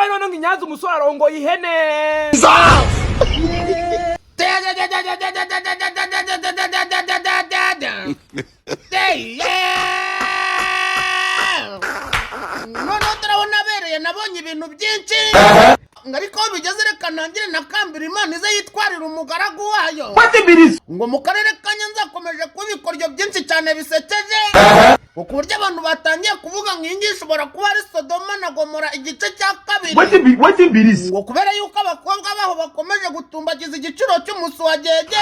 Mayi none ngo inyanza umusore arongoye ihene. Noneho turabona abereye, nabonye ibintu byinshi ngo ariko aho bigeze reka ntangire nakambira Imana ize yitwarira umugaragu wayo. Ngo mu karere ka Nyanza hakomeje kuba ibikoryo byinshi cyane bisekeje, ngo ku buryo abantu batangiye kuvuga ngo iyi ngiyi ishobora kuba ari Sodoma na Gomora igice cya kabiri, ngo kubera yuko abakobwa baho bakomeje gutumbagiza igiciro cy'umusuwagege.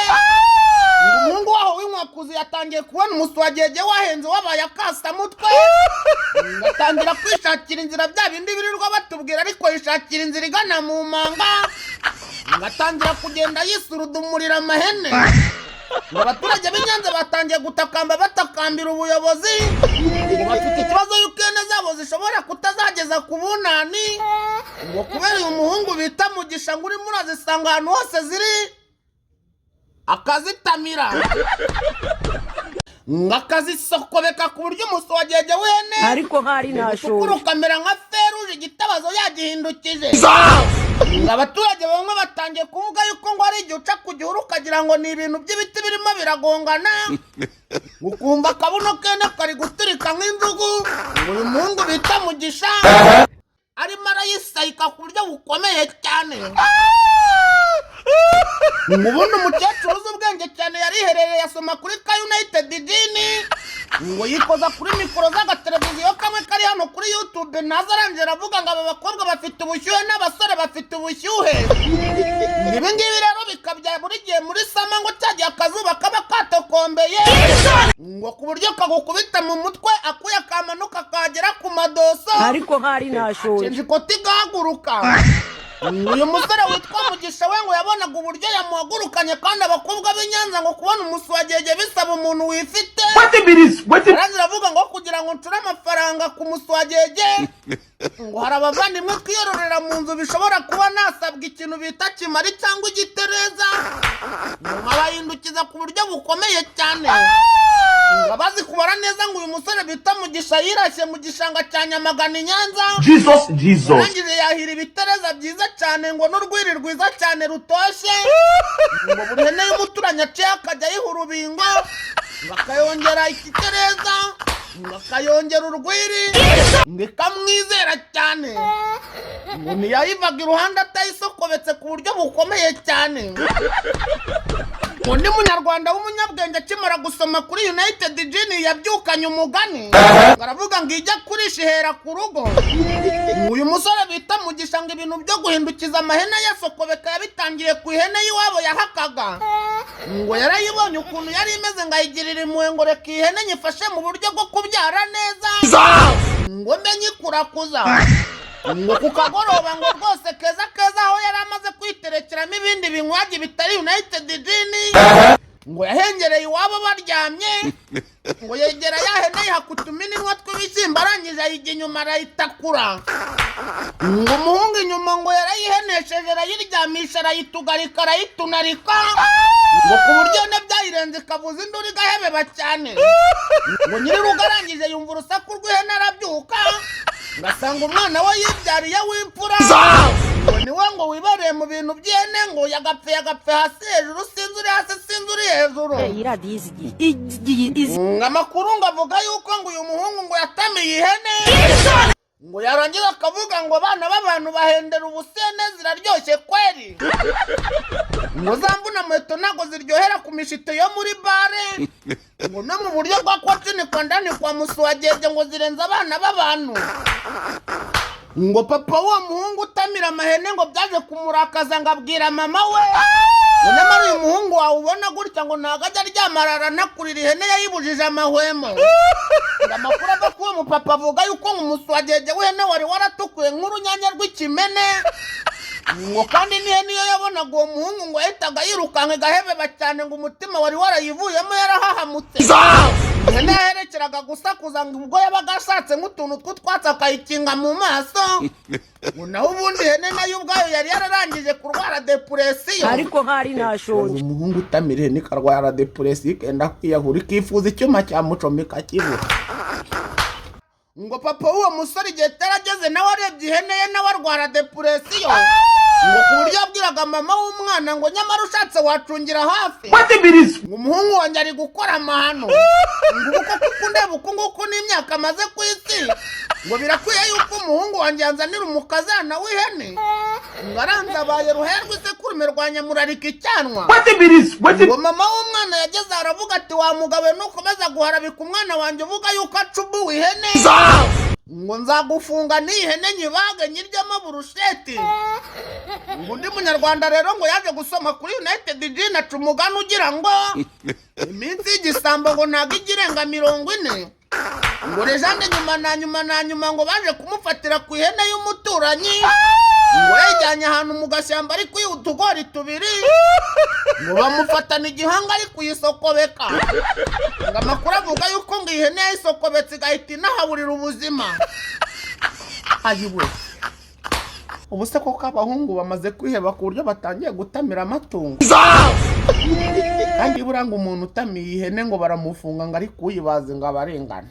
Ngo umuhungu waho w'inkwakuzi yatangiye kubona umusuwagege wahenze, wabaye akasamutwe, ngo atangira kwishakira inzira, bya bindi birirwa batubwira, ariko yishakira inzira igana mu manga, ngo atangira kugenda yisurudumurira amahene. Ngo abaturage b'i Nyanza batangiye gutakamba, batakambira ubuyobozi, ngo bafite ikibazo y'uko ihene zabo zishobora kutazageza ku bunani, ngo kubera uyu muhungu bita Mugisha ngo urimo urazisanga ahantu hose ziri akazitamira, ngo akazisokobeka ku buryo umusuwagege w'ihene Ariko hari utukura ntashonje. ukamera nka feruje igitabazo yagihindukije. Ngo abaturage bamwe batangiye kuvuga yuko ngo hari igihe uca ku gihuru ukagira ngo ni ibintu by'ibiti birimo biragongana, ukumva akabuno kene kari guturika nk'injugu. Ngo uyu muhungu bita Mugisha arimo arayisayika ku buryo bukomeye cyane. Ngo ubundi umukecuru uzi ubwenge cyane yariherereye asoma kuri ka United Gin, ngo yikoza kuri mikoro z'agateleviziyo kamwe kari hano kuri YouTube, ntaza arangije aravuga ngo aba bakobwa bafite ubushyuhe n'abasore bafite ubushyuhe. Ibi ngibi rero bikabya buri gihe muri summer, ngo cyagihe akazuba kaba katokombeye, ngo ku buryo kagukubita mu mutwe, akuya kamanuka kagera ku madoso. Ariko hari ntashonje. Cenje ikoti igahaguruka. Uyu musore witwa Mugisha we ngo yabonaga uburyo yamuhagurukanye, kandi abakobwa b'i Nyanza ngo kubona umusuwagege bisaba umuntu wifite. Arangira avuga ngo kugira ngo ncure amafaranga ku musuwagege, ngo hari abavandimwe twiyororera mu nzu bishobora kuba nasabwa ikintu bita kimari cyangwa igitereza, ngo nkabahindukiza ku buryo bukomeye cyane. Ngo abazi kubara neza, ngo uyu musore bita Mugisha yirashye mu gishanga cya Nyamagana i Nyanza. Jesus, Jesus. Arangije yahira ibitereza byiza cyane, ngo n'urwiri rwiza cyane rutoshye, ngo buri hene y'umuturanyi aciye akajya ayiha urubingo, ngo akayongera ikitereza, ngo akayongera urwiri, ngo ikamwizera cyane, ngo ntiyayivaga iruhande atayisokobetse ku buryo bukomeye cyane. Undi munyarwanda w'umunyabwenge akimara gusoma kuri United Gin yabyukanye umugani, aravuga ngo ijya kurisha ihera ku rugo. Uyu musore bita Mugisha ngo ibintu byo guhindukiza amahene yasokobeka yabitangiye ku ihene y'iwabo yahakaga. Ngo yarayibonye ukuntu yari imeze, ngo ayigirira impuhwe, ngo reka iyi hene nyifashe mu buryo bwo kubyara neza, ngo mbe nyikurakuza. Ngo ku kagoroba, ngo rwose keza keza, aho yari amaze kwiterekeramo ibindi binywaji bitari United Gin, ngo yahengereye iwabo baryamye, ngo yegera ya hene yiha utumininwa tw'ibishyimbo, arangije ayijya inyuma arayitakura. Ngo umuhungu inyuma ngo yarayihenesheje, arayiryamisha, arayitugarika, arayitunarika, ngo ku buryo ne byayirenze ikavuza induru igahebeba cyane. Ngo nyir'urugo arangije yumva urusaku rw'ihene, arabyuka, ngo asanga umwana we yibyariye w'imfura, ngo niwe ngo wibereye mu bintu by'ihene, ngo yagapfe yagapfe hasi hejuru, sinzi uri hasi, sinzi uri hejuru. Iyi radiyo izigiye izi. Ngo amakuru ngo avuga yuko ngo uyu muhungu ngo yatamiye ihene, ngo yarangiza akavuga ngo abana b'abantu bahendera ubusene ziraryoshye kweri, ngo za mvuna muheto ntabwo ziryohera ku mishito yo muri bare, ngo no mu buryo bwa kotini kwa ndani kwa musuwagege ngo zirenze abana b'abantu. Ngo papa w'uwo muhungu utamira amahene ngo byaje kumurakaza, ngo abwira mama we ngo nyamara uyu muhungu wawe ubona gutya ngo ntabwo ajya aryama, aranakurira ihene yayibujije amahwemo. Ngo amakuru ava kuri uwo mupapa avuga yuko ngo umusuwagege w'ihene wari waratukuye nk'urunyanya rw'ikimene, ngo kandi n'ihene iyo yabonaga uwo muhungu ngo yahitaga yirukanka igahebeba cyane, ngo umutima wari warayivuyemo, yarahahamutse. Ihene yaherekeraga gusakuza ngo ubwo yabaga ashatse nk'utuntu tw'utwatsi akayikinga mu maso, ngo naho ubundi ihene nayo ubwayo yari yararangije kurwara dépression. Ariko hari ntashonje. Umuhungu utamira ihene ikarwara dépression, ikenda kwiyahura, ikifuza icyuma cya mucoma ikakibura. Ngo papa w'uwo musore igihe atarageze nawe arebye ihene ye, nawe arwara depression, ngo ku buryo yabwiraga mama w'umwana ngo nyamara ushatse wacungira hafi, ngo umuhungu wanjye ari gukora amahano, ngo ubu koko uko ndeba uku nguku n'imyaka amaze ku isi, ngo birakwiye yuko umuhungu wanjye yanzanira umukazana w'ihene? Ngo aranze abaye ruherwa isekurume rwa nyamurarika icyanwa. Ngo mama w'umwana yageze aravuga ati: "Wa mugabo, nukomeza guharabika umwana wanjye uvuga yuko acubuwe ihene, ngo nzagufunga n'iyi hene nyibage nyiryamo burusheti." Ngo undi munyarwanda rero ngo yaje gusoma kuri United Gin, aca umugani ugira ngo iminsi y'igisambo ngo ntabwo ijya irenga 40. Ngo légende nyuma na nyuma na nyuma ngo baje kumufatira ku ihene y'umuturanyi, ngo yayijyanye ahantu mu gashyamba ari kuyiha utugori tubiri, ngo bamufatana igihanga ari kuyisokobeka. Ngo amakuru avuga yuko ngo iyi hene yayisokobetse igahita inahaburira ubuzima. Ayiwe, ubu se koko abahungu bamaze kwiheba ku buryo batangiye gutamira amatungo? Kandi buriya ngo umuntu utamiye ihene ngo baramufunga, ngo ari kuyibaze ngo abarengana.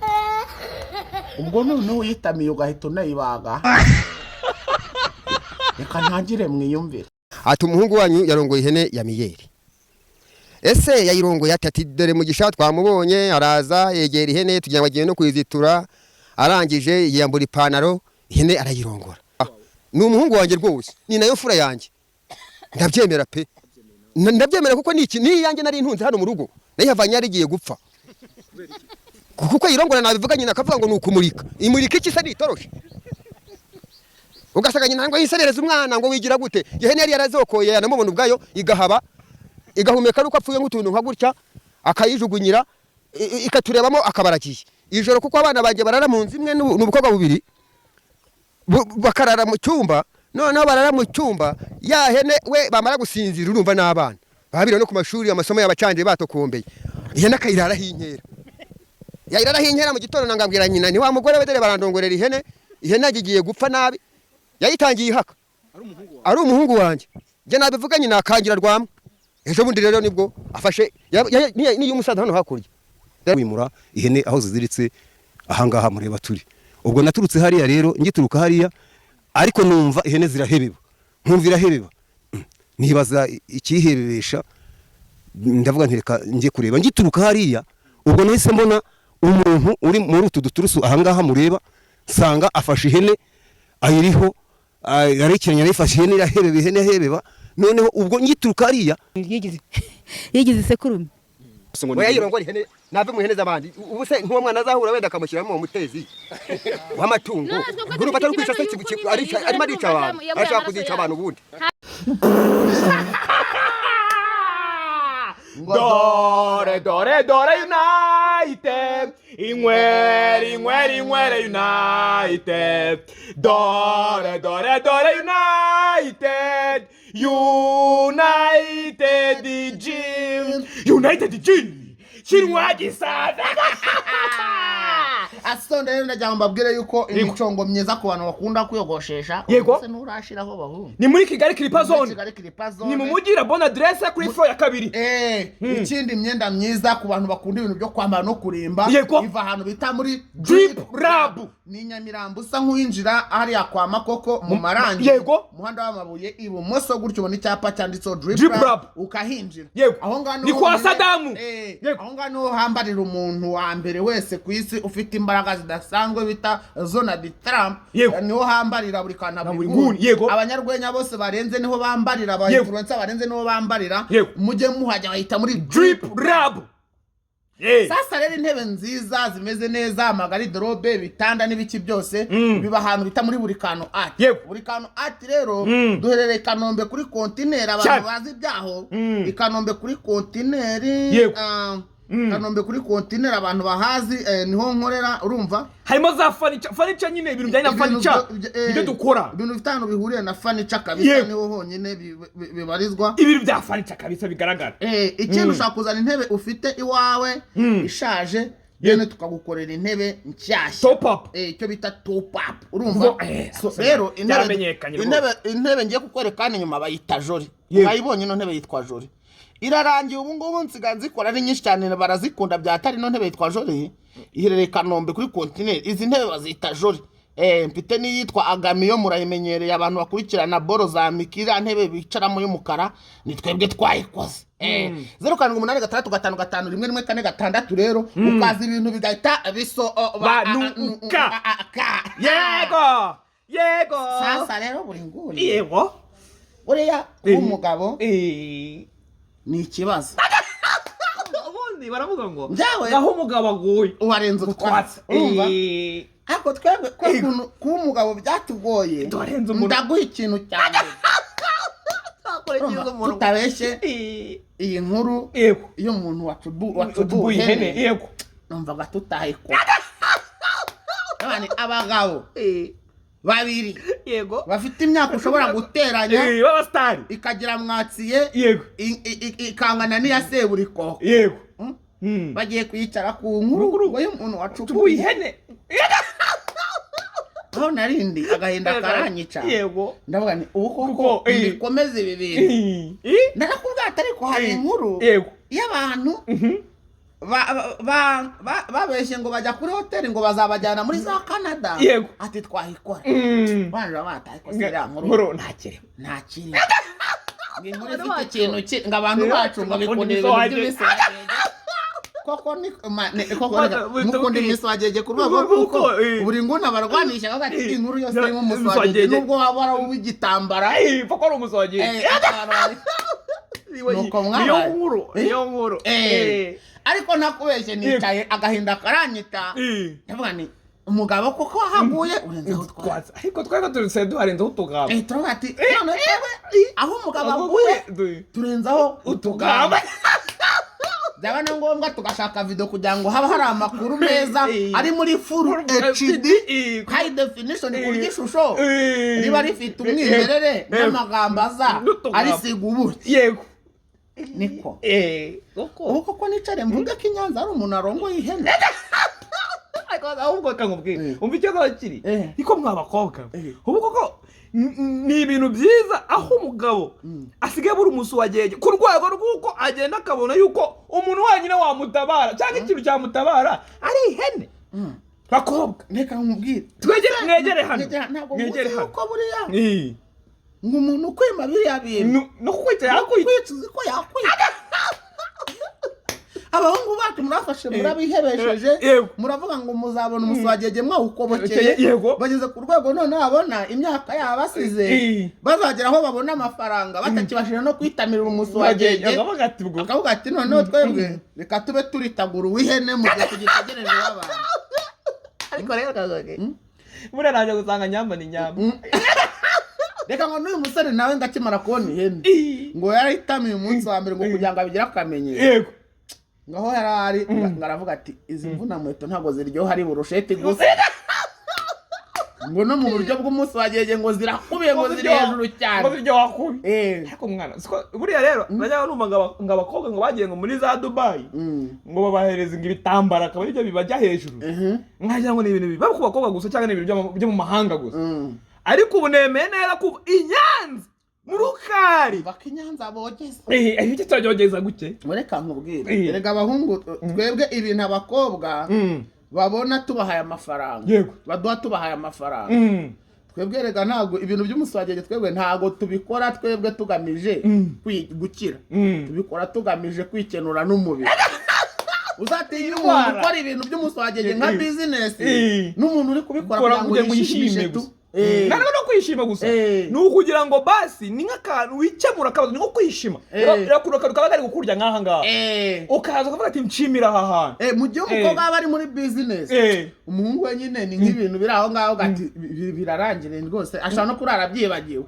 Ubwo noneho uyitamiye ugahita unayibaga. Reka ntangire mwiyumvire. Ati: "Umuhungu wanyu yarongoye ihene ya Miyeri. Ese yayirongoye ati?" Ati: "Dore Mugisha twamubonye araza yegera ihene tugira ngo agiye no kuyizitura, arangije yiyambura ipantaro, ihene arayirongora." Ni umuhungu wanjye rwose, ni nayo mfura yanjye, ndabyemera pe. Ndabyemera kuko ni iki, ni iyanjye nari ntunze hano mu rugo, nayihavanye yari igiye gupfa. Kuko yirongora nabivuga, nyina akavuga ngo ni ukumurika. Imurika iki se? Nitoroshe ugasanga nyina ngo yiserereza umwana ngo wigira gute. Ihene yari yarazokoye, yanamubona ubwayo igahaba, igahumeka ari uko apfuye nk'utuntu nka gutya, akayijugunyira ikaturebamo akabaragiye ijoro, kuko abana banjye barara mu nzu imwe, ni ubukobwa bubiri, bakarara mu cyumba. Noneho barara mu cyumba, ya hene we bamara gusinzira, urumva n'abana babiriwe no ku mashuri, amasomo y'abacanje batokombeye, ihene akayiraraho inkera, yayiraraho inkera. Mu gitondo nangambwira nyina ni wa mugore we: "Dore barandongorera ihene, ihene yanjye igiye gupfa nabi." Yayitangiye ihaka ari umuhungu wanjye. Njye nabivuga nyina akangira rwamwe. Ejo bundi rero nibwo afashe niyo umusaza hano hakurya. Wimura ihene aho ziziritse ahangaha mureba turi. Ubwo naturutse hariya rero, ngituruka hariya ariko numva ihene zirahebeba, nkumva irahebeba. Nibaza ikihebebesha, ndavuga nti reka njye kureba. Ngituruka hariya ubwo nahise mbona umuntu uri muri utu duturusu ahangaha mureba, nsanga afashe ihene ayiriho arekeranya, arayifashe, ihene irahebeba, ihene irahebeba. Noneho ubwo ngituruka hariya Yigize isekurume. Oya, yirongora ihene nave mu ihene z'abandi. Ubu se nk'uwo mwana azahura wenda akamushyiramo uwo mutezi w'amatungo, urumva atari kwica se? Arimo arica abantu, arashaka kuzica abantu ubundi. Dore dore dore United, inywere inywere inywere United, dore dore dore United, United Gin, United Gin kinywa gisaza. Asonde rero ndagira ngo mbabwire yuko imicongo myiza ku bantu bakunda kwiyogoshesha. Yego. Ese nturashiraho bahungu? Ni muri Kigali Clipper Zone. Kigali Clipper Zone. Ni mu mujyi, la bonne adresse, kuri floor ya kabiri. Ikindi, imyenda myiza ku bantu bakunda ibintu byo kwambara no kurimba, iva ahantu bita muri Drip Lab. Ni Nyamirambo, usa nk'uwinjira hariya kwa Makoko mu Marangi, umuhanda w'amabuye, ibumoso gutyo ubona icyapa cyanditseho Drip Drip Lab, Lab. ukahinjira. Aho ngaho Ni niho kwa honyine. Sadamu. Aho ngaho niho hambarira umuntu wa mbere wese ku isi ufite imbaraga zidasanzwe bita Donald Trump. Niho hambarira buri kantu, buri buri nguni. nguni. Abanyarwenya bose barenze niho bambarira, aba influencer barenze niho bambarira. Mujye muhajya, bahita muri Drip Lab. Sasa rero intebe nziza zimeze neza, amagariderobe, ibitanda n'ibiki byose biba ahantu bita muri Buri Kantu Art. Buri Kantu Art rero duherereye i Kanombe kuri kontineri, abantu bazi ibyaho. I Kanombe kuri kontineri. Kanombe kuri kontineri, abantu bahazi, niho nkorera, urumva? Harimo za furniture, furniture nyine, ibintu bijyanye na Ibintu furniture. Nibyo dukora. Ibintu bifite ahantu bihuriye na furniture kabisa, niho honyine bibarizwa. Ibintu bya furniture kabisa bigaragara. Ikindi, ushobora kuzana intebe ufite iwawe ishaje, then tukagukorera intebe nshyashya. Top up. Icyo bita top up, urumva? So, So, rero intebe byaramenyekanye rwose. intebe ngiye kukwereka hano inyuma bayita Jori. Wayibonye? Ino ntebe yitwa Jori. Irarangiye ubu ngubu, nsigaye nzikora ari nyinshi cyane, barazikunda bya tari. Ino ntebe yitwa Jori, iherereye i Kanombe kuri kontineri. Izi ntebe bazita Jori. Mfite n'iyitwa Agamiyo, murayimenyereye abantu bakurikirana boro za Miki. Iriya ntebe bicaramo y'umukara ni twebwe twayikoze. 0786551146 rero ukaza ibintu bigahita biso Banuka. Yego, yego. Sasa rero buri nguni, Yego. buriya kuba umugabo ni ikibazo. Ubundi baravuga ngo Njyewe- aho umugabo aguye uwarenze utwatsi, urumva? Ariko twebwe kwa kuntu kuba umugabo byatugoye. Tuwarenze umuntu. Ndaguha ikintu cya mbere. Urumva, tutabeshye, iyi nkuru iyo umuntu wacubuye Utubuye ihene. ihene, numvaga tutayikora. None abagabo babiri bafite imyaka ushobora guteranya B'abasitari ikagira mwatsiye, ikangana n'iya Seburikoko, bagiye kwicara ku nkuru ngo y'umuntu Utubuye wacubuye ihene. Aho narindi agahinda karanyica. Ndavuga nti ubu koko Kuko, bikomeze ibi bintu. Narakubwira ati ariko hari inkuru y'abantu babeshye ngo bajya kuri hoteli, ngo bazabajyana muri za Canada. Ati twahikora. Banje batahikoze iriya nkuru. Nkuru ntakiri. Nta kiri, ngo inkuru ifite ikintu ngo abantu bacu ngo Bakunda bikundira ibintu imiswagege. by'imiswagege koko ni koko mukunda imiswagege ku rwego Kuko, rw'uko buri nguni abarwanisha bavuga ati inkuru yose irimo umuswagege, Umuswagege. nubwo waba wari uw'igitambara. Pfa ko ari umuswagege. Nuko mwabaye. Niyo nkuru, niyo nkuru. Ariko ntakubeshye, nicaye agahinda karanyita. Ndavuga ni umugabo koko wahaguye urenzeho utwatsi. Twatsi. Ariko twebwe turi duharenzeho utugamba. Turavuga ati none twebwe aho umugabo aguye turenzaho utugamba, byaba na ngombwa tugashaka video kugira ngo habe hari amakuru meza ari muri full HD, high definition, ku buryo ishusho riba rifite umwimerere n'amagambo aza N'utugamba. arisiga ubuki. Niko Koko. Ubu koko nicare mvuge ko i Nyanza hari umuntu arongoye ihene? Ariko ahubwo reka nkubwire, umva ikibazo kiri, niko mwa bakobwa, ubu koko ni ibintu byiza aho umugabo asigaye abura umusuwagenge ku rwego rw'uko agenda akabona yuko umuntu wenyine wamutabara cyangwa ikintu cyamutabara ari ihene. Bakobwa, Reka nkubwire. Twegere, mwegere hano. Ntabwo Mwegere muzi hano. yuko buriya ngo umuntu ukwima biriya bintu No kukwica yakwica. Kwica, uzi ko yakwica. Abahungu bacu murafashe murabihebesheje, muravuga ngo muzabona umuswagege mwawukobokeye. Bageze ku rwego noneho babona imyaka yabo basize, bazagera aho babona amafaranga batakibashije no kwitamirira umuswagege. Akavuga ati ubwo Akavuga ati noneho twebwe reka tube turitagura uw'ihene mu gihe tugitegereje w'abantu. Ariko rero kazoge, buriya naje gusanga nyamba ni nyamba. Reka ngo n'uyu musore nawe ndakimara kubona ihene, ngo yarahitamiye umunsi wa mbere ngo kugira ngo abigire akamenyero. Ngaho yari ari ngo aravuga ati izi mvuna muheto ntabwo ziryoha ari burusheti gusa, ngo no mu buryo bw'umunsi wagege ngo zirakubiye, ngo ziri hejuru cyane. Ngo ziryoha kubi. Ariko mwana, siko buriya rero najyaga numva ngo abakobwa ngo bagiye ngo muri za Dubayi, ngo babahereza ngo ibitambaro akaba aribyo bibajya hejuru, nkagira ngo ni ibintu biba ku bakobwa gusa cyangwa ni ibintu byo mu mahanga gusa. Ariko ubu nemeye neza kuva i Nyanza mu Rukari. Baka i Nyanza bogeza. Ibyo turabyogeza guke. Reka nkubwire. Erega abahungu twebwe ibintu abakobwa babona tubahaye amafaranga, baduha tubahaye amafaranga, twebwe rega ntabwo ibintu by'umuswagege twebwe ntabwo tubikora twebwe tugamije gukira. Tubikora tugamije kwikenura n'umubiri. Uzatinya umuntu Indwara. ukora ibintu by'umuswagege nka bizinesi n'umuntu uri kubikora Ukora kugira ngo yishimishe yishime tu. gusa. Ntabwo no kwishima gusa, ni ukugira ngo basi ni nk'akantu wikemura akabazo, ni nko kwishima. Irakurura akantu kaba kari kukurya nk'aha ngaha, ukaza ukavuga ati nshimira aha hantu. Mu gihe umukobwa aba ari muri bizinesi, umuhungu we nyine ni nk'ibintu biri aho ngaho gati birarangiriye rwose, ashobora no kurara abyibagiwe.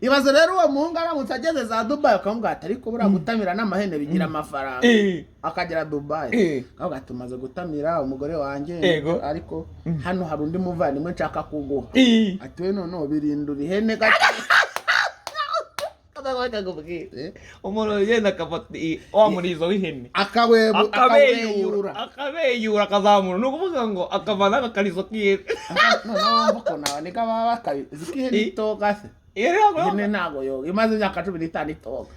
Ibaze rero uwo muhungu aramutse ageze za Dubayi, ukamubwira ati ariko buriya gutamira n'amahene bigira amafaranga. Akagera Dubayi, akavuga ati umaze gutamira umugore wanjye, ariko hano hari undi muvandimwe nshaka kuguha. Ati we noneho birindura ihene gake. Umuntu ugenda akafata wa murizo w'ihene, akaweyura. Akabeyura, akazamura, ni ukuvuga ngo akavana agakarizo k'ihene. Noneho wumva ukuntu abaniga baba bakabi, uzi ko ihene itoga se? Ihene ntabwo yoga. Ihene ntabwo yoga, imaze imyaka 15 itoga.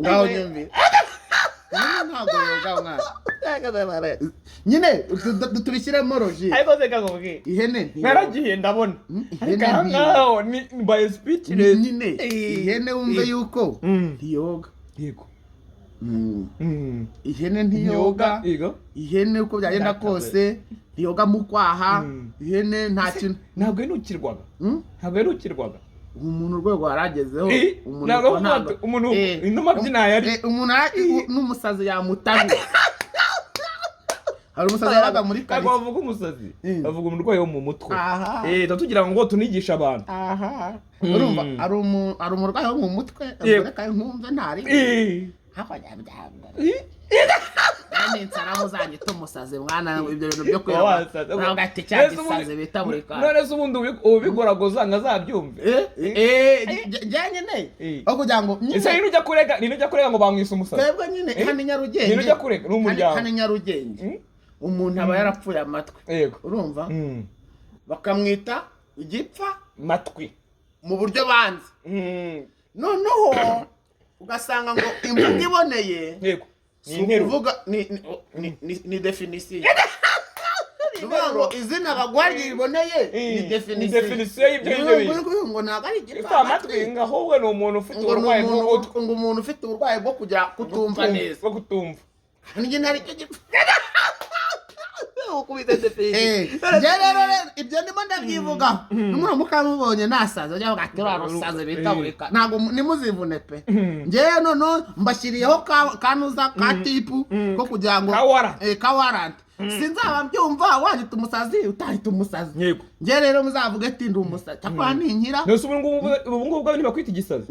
Ngaho nyumvira. Nyine ntabwo yoga mwana. Nyine tubishyiremo logique. Ariko se kakubwiye, Ihene ntiyoga. naragiye ndabona. Ihene Ariko aha ntiyoga. ngaho ni by speechless. Nyine ihene wumve yuko ntiyoga. Ihene ntiyoga. Ihene uko byagenda kose ntiyoga mu kwaha. Ihene nta kintu. Ntabwo yanukirwaga. Ntabwo yanukirwaga. Umuntu urwego yaragezeho. Umuntu Ntabwo uko avuga ntabwo ati, umuntu inuma by'inayari. Umuntu n'umusazi yamutamye. Hari umusazi yabaga muri Ntabwo karitsiye. bavuga umusazi, bavuga umurwayi wo mu mutwe. Aha. Tuba tugira ngo tunigishe abantu. Aha, urumva ari umurwayi wo mu mutwe. Reka nkumve ntari hakurya insara muzanyita umusazi mwana, ibyo bintu byo kwiba Wasaze. ntabwo ati cya None se ubundi- gisazi bita buri kanya. None se ubundi ubigoragoza ngo azabyumve? Njye nyine aho kugira ngo nyine Ese nino ujya kurega ngo bamwise umusazi? Twebwe nyine hano i Nyarugenge Nino ujya kurega ni umuryango. Hano i Nyarugenge umuntu aba yarapfuye amatwi, urumva, bakamwita igipfa matwi mu buryo banze. Noneho ugasanga ngo imvugo iboneye Ni si interuro. ukuvuga ni définition. Ni ukuvuga ngo izina baguha riboneye ni Ni définition. définition y'ibyo ngibyo bintu. Ngo ntabwo ari igipfa Igipfa amatwi, ngo ahubwo ni umuntu ufite ngo ni uburwayi umuntu bw'ugutwi. ngo umuntu ufite uburwayi bwo kugira kutumva neza. Bwo kutumva. Njye ntari cyo gipfa. Njye rero ibyo ndimo ndabyivugaho, nimuramuka mubonye nasaze ujya bavuga ati uriya rusaze bita buri ka ntabwo nimuzivune pe. Njyewe noneho mbashyiriyeho kanuza ka tip ko kugira ngo Ka warrant. Ka warrant, sinzaba mbyumva wanyita umusazi utahita umusazi. Njye rero muzavuge ati ndi umusazi cyakora ninkira. None se ubu ngubu bwawe ntibakwita igisazi?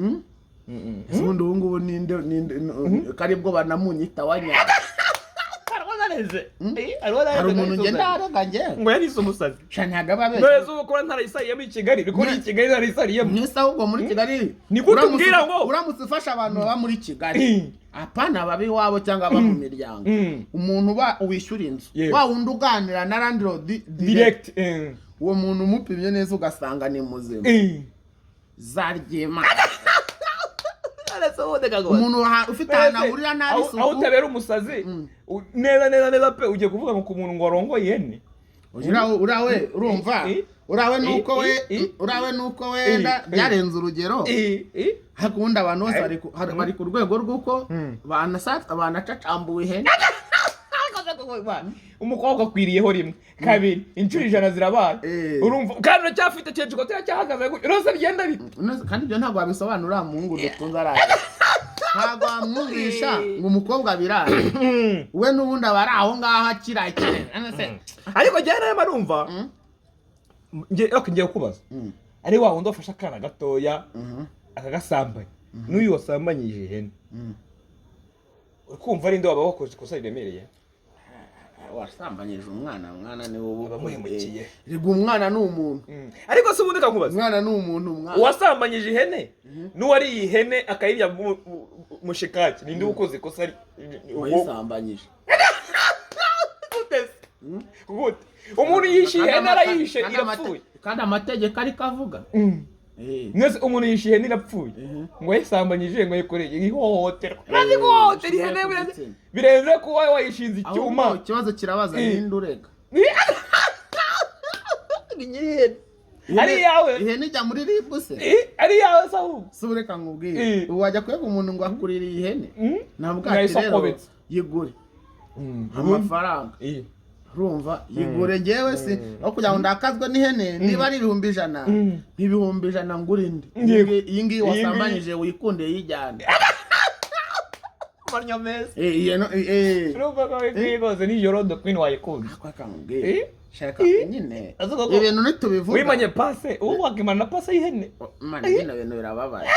Ese ubundi ubu ngubu ninde karibwo banamunyita wanya? Hari umuntu ngenda arega njyewe Ngo yarise umusazi. Sha, ntabwo aba None abeshya. se ubu kuba ntarayisariyemo i Kigali, bikora i Kigali ntarayisariyemo? Mwese ahubwo muri Kigali Ni gute umbwira ngo uramutse ufasha abantu baba muri Kigali, apana ababa iwabo cyangwa aba mu miryango, umuntu uba wishyura inzu, wa wundi uganira na landlord direct, uwo muntu umupimye neza ugasanga ni muzima, zaryema umuntu ufite ahantu ahurira Aho n'ab'isuku. aho utabera umusazi neza neza neza pe, ugiye kuvuga ngo ku muntu ngo warongoye ihene. Uriya we urumva, uriya we nuko we uriya we nuko wenda byarenze urugero, ariko ubundi abantu bose bari ku rwego rw'uko banacacambuwe ihene. Umukobwa akwiriyeho rimwe, kabiri, inshuro 100 zirabaye. Urumva kandi uracyafite ceciko cyahagaze gutya, urose bigenda bite? Kandi ibyo ntabwo wabisobanura muhungu dutunze araye, ntabwo wamwumvisha ngo umukobwa abiraye we, n'ubundi aba ari aho ngaho akirakire. Ariko njyewe nawe marumva ngiye kubaza, ari wa wundi wafashe akana gatoya akagasambanya n'uyu wasambanyije ihene, uri kumva ari nde waba wakoze ikosa riremereye? Wasambanyije umwana, mwana ni wowe. Abamuhemukiye. Rega umwana ni umuntu. Ariko se ubundi kankubaza, Umwana ni umuntu mwana. Uwasambanyije ihene n'uwariye ihene akayirya mushikaki, ninde ukoze ikosa Wayisambanyije. Gute se? Gute umuntu yishe ihene, arayishe irapfuye? Kandi amategeko ariko avuga. Mwese umuntu yishe ihene irapfuye, ngo yayisambanyije, ngo yayikoreye ihohoterwa, urazi guhohotera ihene birenze kuba wayishinze icyuma. Ahubwo ikibazo kirabaza, ninde urega? Ni nyir'ihene, ari iyawe. Ihene ijya muri RIB se? Ari iyawe se ahubwo? Si ureka nkubwire, ubu wajya kurega umuntu ngo akuririye ihene, ntabwo ati rero Mwayisokobetse. yigure amafaranga, urumva, yigure, ngewe si aho kugira ngo ndakazwe n'ihene, niba ari 100,000, 100,000 ngura indi. Iyi ngiyi wasambanyije wikunde yijyane. Amaryo meza. Iyo Urumva ko rwose nijoro the queen wayikunze. Ako akambwira shaka nyine Avuga ko ibintu ntitubivuga. Wimanye pase, ubu wakimana na pase y'ihene. Mana, bino bintu birababaye,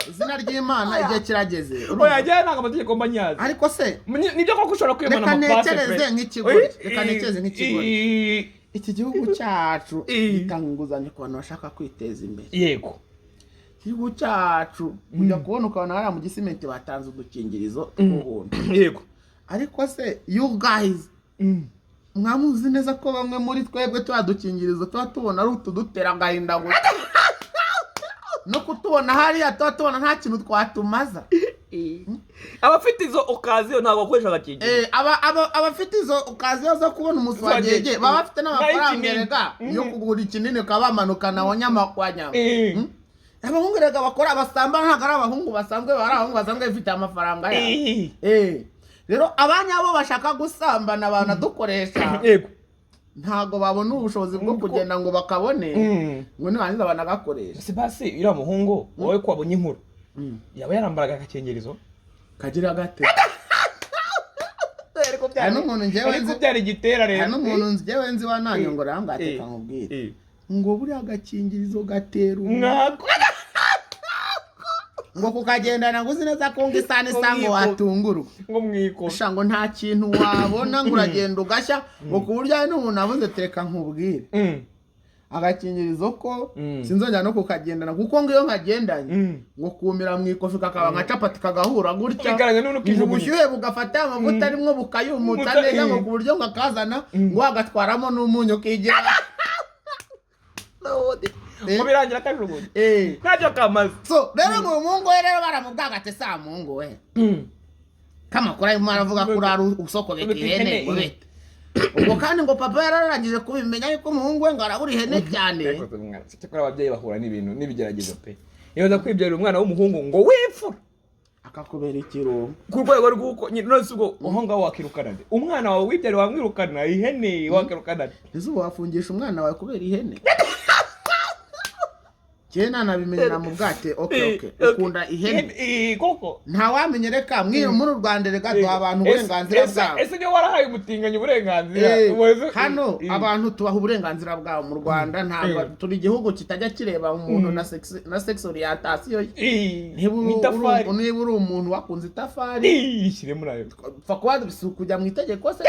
izina ry'Imana, igihe kirageze, urumva? Oya, njyewe ntabwo amategeko mba nyazi. Ariko se Nibyo koko ushobora kwimana Reka amapase pe. ntekereze nk'ikigoryi. Reka ntekereze nk'ikigoryi. Iki gihugu cyacu gitanga inguzanyo ku bantu bashaka kwiteza imbere. Igihugu cyacu ujya kubona ukabona hariya mu Gisimenti batanze udukingirizo tw'ubuntu. Ariko se you guys, mwamuzi neza ko bamwe muri twebwe tuba dukingirizo tuba tubona ari utudutera agahinda gusa. No kutubona hariya tuba tubona nta kintu twatumaza. Abafite izo occasion ntabwo bakoresha agakingirizo. Abafite izo occasion zo kubona umuswagege baba bafite n'amafaranga N'ay'ikinini. erega yo kugura ikinini, ukaba bamanukana wa nyama kwa nyama. Abahungu rega bakora basambana ntabwo ari abahungu basanzwe, baba ari abahungu basanzwe bifite amafaranga yabo. Rero abanyabo bashaka gusambana banadukoresha, ntabwo babona ubushobozi bwo kugenda ngo bakabone, ngo nibarangiza banagakoresha. Ese basi uriya muhungu wowe ko wabonye inkuru, yaba yarambaraga agakingirizo? Kagira gate? Hari n'umuntu njyewe Ariko nzi byari igitera rero. Hari n'umuntu njyewe nzi wananyongora, arambwira ati: "Reka nkubwire ngo buriya agakingirizo gatera Mwako. Ngo kukagendana ngo uzi neza ko ngo isa n'isa ngo watungurwa." Ngo mwiko. Sha, ngo nta kintu wabona, ngo uragenda ugashya, ngo ku buryo hari n'umuntu avuze: "Tereka nkubwire, agakingirizo ko sinzongera no kukagendana, kuko ngo iyo nkagendanye ngo kumira mu ikofi kakaba nka capati kagahura gutya, Bigaragara n'uno ngo ukijugunya. ubushyuhe bugafata amavuta arimwo bukayumutsa neza, ngo ku buryo ngo akazana ngo agatwaramo n'umunyu ukigira." Ngo birangira akajugunya. Ntacyo kamaze. So rero ngo umuhungu we rero baramubwaga ati: "Sa muhungu we, kamakuru arimo aravuga ko urara usokobeka ihene, ngo bite?" Ubwo kandi ngo papa yararangije kubimenya yuko umuhungu we ngo arabura ihene cyane. Cyakora ababyeyi bahura n'ibintu n'ibigeragezo pe. Iyo uza kwibyarira umwana w'umuhungu ngo w'imfura, akakubera ikirungo. Ku rwego rw'uko nyine, none se ubwo aho ngaho wakirukana nde? Umwana wawe wibyariye wamwirukana? Ihene wakirukana nde? Ese ubu wafungisha umwana wawe kubera ihene? Kera nanabimenye namubwate: Okay, okay, ukunda ihene." Koko. Ntawamenye, reka mwiri muri u Rwanda reka duha abantu uburenganzira bwabo. Ese niyo warahaye umutinganyi uburenganzira? Hano abantu tubaha uburenganzira bwabo mu Rwanda. Ntabwo turi igihugu kitajya kireba umuntu na sex orientation ye. Niba Itafari. Niba uri umuntu wakunze itafari, Ishyire muri ayo. pfa kuba si ukujya mu itegeko se,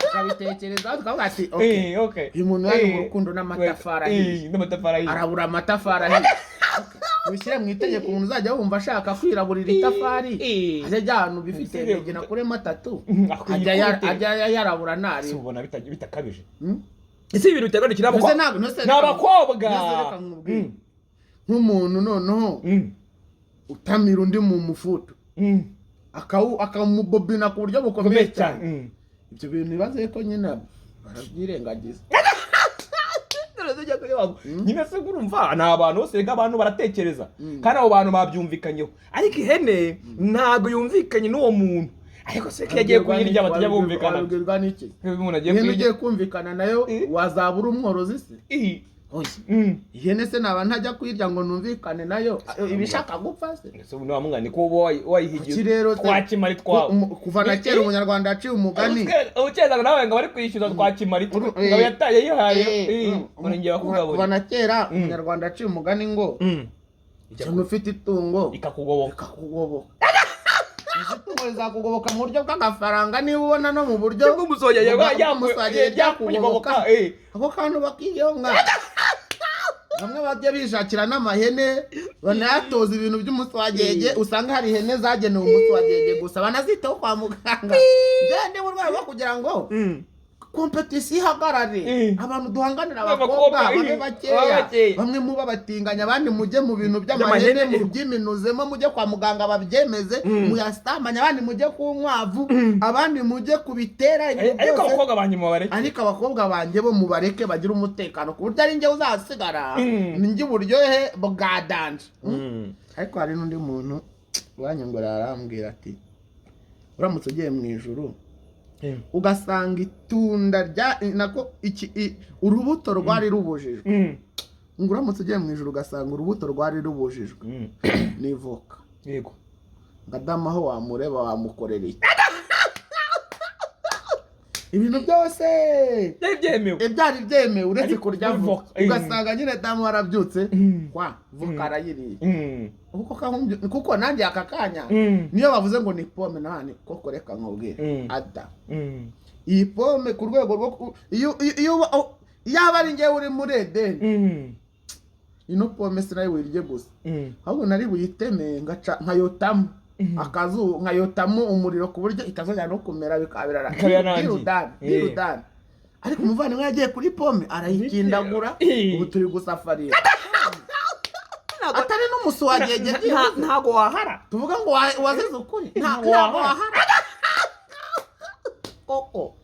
tukabitekerezaho tukavuga ati: "Okay, Okay. uyu muntu yari mu rukundo n'amatafari ahiye." N'amatafari ahiye. Arabura amatafari ahiye. Wishyire mu itegeko, umuntu uzajya wumva ashaka kwiraburira itafari, ajya ajya ahantu bifite imigina kuremo atatu, Akwiye ajya yarabura ntari. Si ubona bitakabije? Ese ibintu biterwa n'ikirabo? Ese ntabwo Ni abakobwa. Ntose reka nkubwire. Nk'umuntu noneho utamira undi mu mufuto, akamubobina ku buryo bukomeye Bukomeye cyane. cyane, ibyo bintu bibaze ko nyine barabyirengagiza. Nyine se urumva ni abantu bose rega, abantu baratekereza, kandi abo bantu babyumvikanyeho, ariko ihene ntabwo yumvikanye n'uwo muntu. Ariko se ko iyo agiye kuyirya batajya bumvikana? Wabibwirwa n'iki? Iyo umuntu agiye Ihene kuyirya ugiye kumvikana nayo, wazaba uri umworozi se? Oya. Ihene se naba ntajya kuyirya ngo numvikane nayo, iba ishaka gupfa se? Ese ubu nta mwana ko uba wayihigiye? Kuki rero Twakimara twawe. Kuva na kera Umunyarwanda yaciye umugani. Ukeza ngo nawe ngo bari kwishyuza twakimara itwe ngo yataye yihaye, murengera Kuva kugaburira. na kera Umunyarwanda yaciye umugani ngo cyangwa ufite itungo ikakugoboka. Ikakugoboka. Ese itungo rizakugoboka mu buryo bw'amafaranga, niba ubona no mu buryo Bw'umusogeye bw'umusogeye byakugoboka. byakugoboka, ako kantu bakiyeho mwana. Bamwe bajya bishakira n'amahene banayatoza ibintu by'umuswagege, usanga hari ihene zagenewe umuswagege gusa, banazitaho kwa muganga. Ngende mu rwego rwo kugira ngo compétition ihagarare, abantu duhanganira abakobwa Abakobwa, babe babe bakeya, bakeya. bamwe muba batinganya, abandi mujye mu bintu by'amahene, By'amahene. mubyiminuzemo, mujye kwa muganga babyemeze, muyasambanye, abandi mujye ku nkwavu, abandi mujye ku bitera, ibintu Ariko byose. abakobwa banjye mubareke. Ariko abakobwa banjye bo mubareke bagire umutekano, ku buryo ari njye uzasigara, ni njye uburyohe bwa danger. Ariko hari n'undi muntu wanyongora arambwira ati: "Uramutse ugiye mu ijuru ugasanga itunda rya nako iki urubuto rwari rubujijwe, ngo uramutse ugiye mu ijuru ugasanga urubuto rwari rubujijwe ni voka, ngo Adamu aho wamureba wamukorera iki?" Ibintu byose Byari byemewe. Byari byemewe uretse Ariko kurya kuri voka. voka, Ugasanga nyine Adamu warabyutse kwa voka arayiriye. Kuko kuko nanjye aka kanya niyo bavuze ngo ni pome nahane koko, reka nkubwire, ada iyi pome ku rwego rwo iyo yaba ari njyewe uri muri Edeni, ino pome sinari buyirye gusa, ahubwo nari buyiteme ngaca nkayotamo akazuba, nkayotamo umuriro, ku buryo itazongera no kumera, bikaba Bikaba birarangiye. Birudani birudani. Ariko umuvandimwe yagiye kuri pome arayikindagura. Ubu turi gusafarira. Ntabwo- Atari n'umusi wagege. Ntabwo wahara. Tuvuga ngo wazize ukuri. Ntabwo Ntabwo wahara. wahara Koko.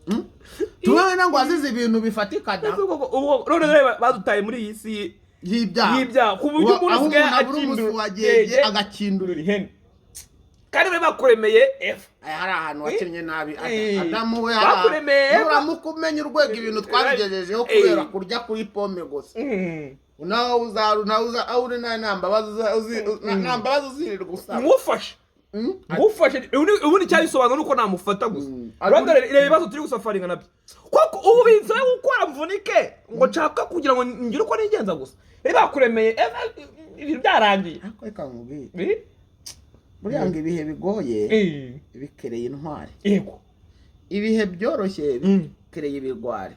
Tuvuge wenda ngo wazize ibintu bifatika da. Ese koko, ubwo none reba badutaye muri iyi si y'ibyaha, y'ibyaha, ku buryo umuntu aho asigaye umuntu abura umusi akindura wagege agakindura ihene kandi bari bakuremeye Eva. Aya, hari ahantu wakinnye nabi. Eh. Adamu we, Bakuremeye Eva. nuramuka umenya urwego ibintu twabigejejeho kubera kurya kuri pome gusa, nawe uzaru nawe uza aho uri nawe nta mbabazi nta mbabazi uzirirwa usaba. Ngufashe. Ngufashe, ubundi icyabisobanura ni uko namufata gusa. Rwanda, reba ibibazo turi gusafaringa nabyo koko. Ubu binsaba gukora mvunike ngo nshaka kugira ngo ngire uko nigenza gusa. Reba bakuremeye Eva, ibintu byarangiye. Ariko reka nkubwire, Eh? buriya ngo ibihe bigoye bikereye intwari, ibihe byoroshye bikereye ibigwari.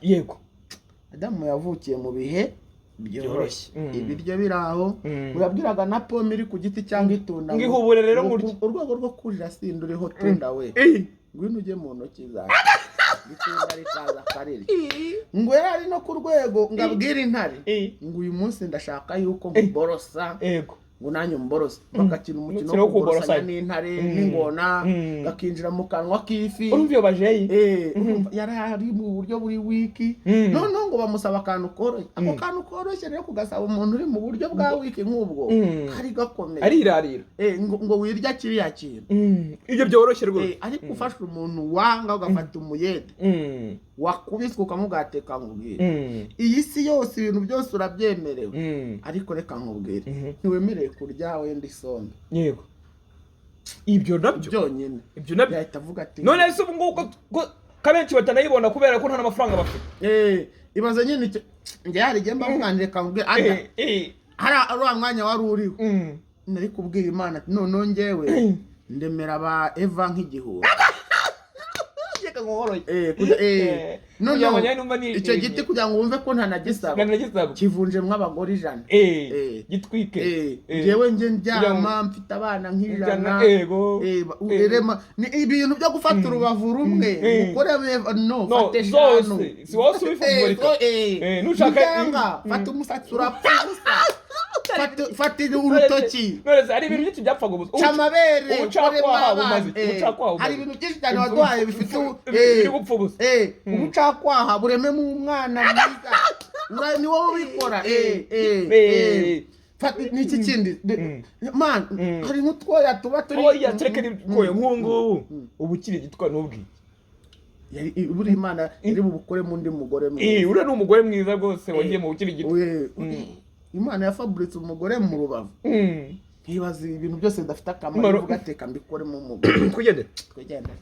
Adamu yavukiye mu bihe byoroshye, Byoroshye. Ibiryo biri aho, urabwiraga na pome iri ku giti cyangwa itunda Ngo ihubure rero ngo ngurye. Urwego rwo kurira sindi uriho tunda we, ngwino ujye mu ntoki zawe, itunda rikaza akarirya. Ngo yari ari no ku rwego ngo abwire intare ngo uyu munsi ndashaka yuko nkuborosa, ngo nanjye umborose, bagakina umukino Umukino wo wo kuborosanya kuborosanya. n'intare n'ingona, gakinjira mu kanwa k'ifi. Urumva iyo bajeyi. Urumva yari ari mu buryo buri wiki. Noneho ngo bamusaba akantu koroshye, ako kantu koroshye rero kugasaba umuntu uri mu buryo bwa wiki nk'ubwo kari gakomeye. Arirarira. Ngo wirya kiriya kintu. Ibyo byoroshye rwose. Ariko ufashe umuntu wanga, ugafata umuyede wakubiswe, ukamugateka, nkubwire, iyi si yose ibintu byose urabyemerewe, ariko reka nkubwire, ntiwemerewe kurya wenda isombe. Yego, ibyo nabyo. Byonyine. Ibyo nabyo. Yahita avuga ati None se ubu ngubu ko abenshi batanayibona kubera ko nta n'amafaranga bafite? Ibaze nyine icyo njye hari igihe mba mvuga nti reka nkubwire ada, hari uriya mwanya wari uriho, nari kubwira Imana ati noneho njyewe ndemera ba Eva nk'igihumbi. Reka nkoroye. Noneho Kugira ngo njye numva nishimye. icyo giti, kugira ngo wumve ko ntanagisaba, Nanagisaba. kivunjemwo abagore 100. Gitwike. Njyewe njye Kugira ndyama mfite abana nk'ijana. Ijana, yego. Urema ni ibintu byo gufata urubavu rumwe ukore no No, fata eshanu. zose. Si wowe ubifumbulika. Nushaka- Nushaka fata umusatsi urapfa ubusa, fata urutoki. None se hari ibintu byinshi byapfaga ubusa. Ca amabere. Ubucakwaha ukoremo abana. bumaze iki? Ubucakwaha bumaze Hari iki? ibintu byinshi cyane waduhaye bifite Biri gupfa ubusa. Ubucakwaha burememo umwana mwiza. Ni wowe ubikora. Fata n'iki kindi man, hari nk'utwoya tuba turi Oya, tureke n'ibikoye nk'ubu ngubu. Ubu ukiri igitwa n'ubwiki. Buriya Imana iri bubukoremo undi mugore mwiza. Uriya ni umugore mwiza rwose wagiye mu bukiri gito. Imana yafaburitse umugore mu rubavu, nkibaza ibintu byose bidafite akamaro, Maro- ivuga ateka mbikoremo umugore. Twigendere. Twigendere.